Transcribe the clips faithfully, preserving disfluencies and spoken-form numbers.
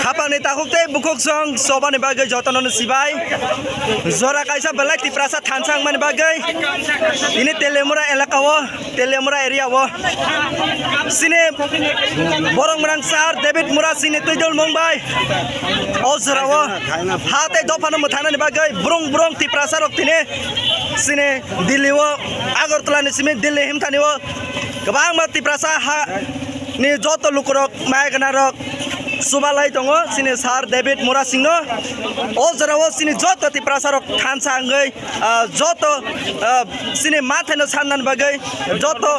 Apani takhuk tei bukhuk song sobani bagwi jotono no sibai. Jora kaisa belai Tiprasa thansa wngmani bagwi ini Telemura elaka o, Telemura area o. Sini borok mrang sar David Mura sini twi dol mung bai. O jora o ha tei dophano mwthanani bagwi brung brung Tiprasa rok tini sini Delhi o, Agartala ni simi Delhi himthani o kwbangma Tiprasa ha ni joto lukurok, maya gwnarok chubalai tongo chini Sir David Murasingno. O jorao chini joto Tiprasarok thansa wngwi, ah, joto, ah, chini mathaino sannani bagwi, joto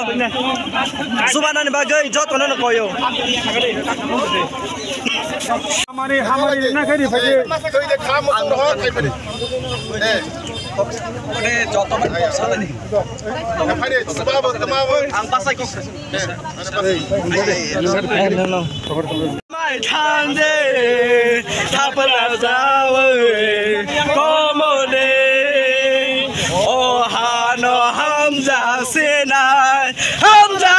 chubanani bagwi jotono no koyo. Hamari, hamari, na kari phai. Ang pasai kok. Mai thangde thapla jawe komone o hano hamja senai hamja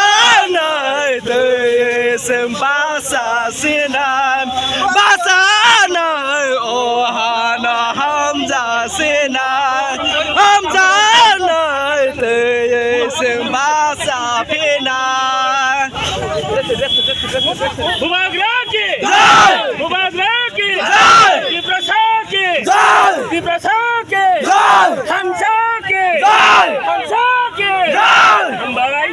nai tei sem basa senai basa nai o hano hamja senai hamja nai tei sem basa phenai. Bubagra ki! Jai! Bubagra ki! Jai! Tiprasa ki! Jai! Tiprasa ki! Jai! Hamsa ki! Jai! Hamsa ki! Jai! Hambai.